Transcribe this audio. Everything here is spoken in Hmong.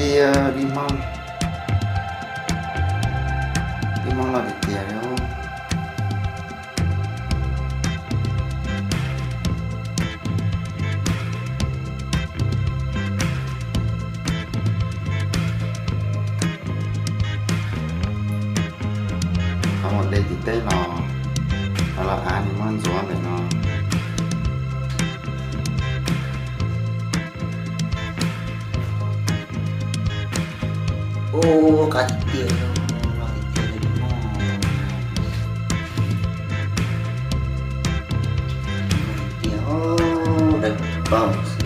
Tiag, dib hmoob, dib hmoob loj tiag tiag li. Qhov muag de tim teb los, los av nws muab ntxuav ntawm no. Ub, qab tiag tiag, no tiag tiag li no. Tiag, dawb paug xwb.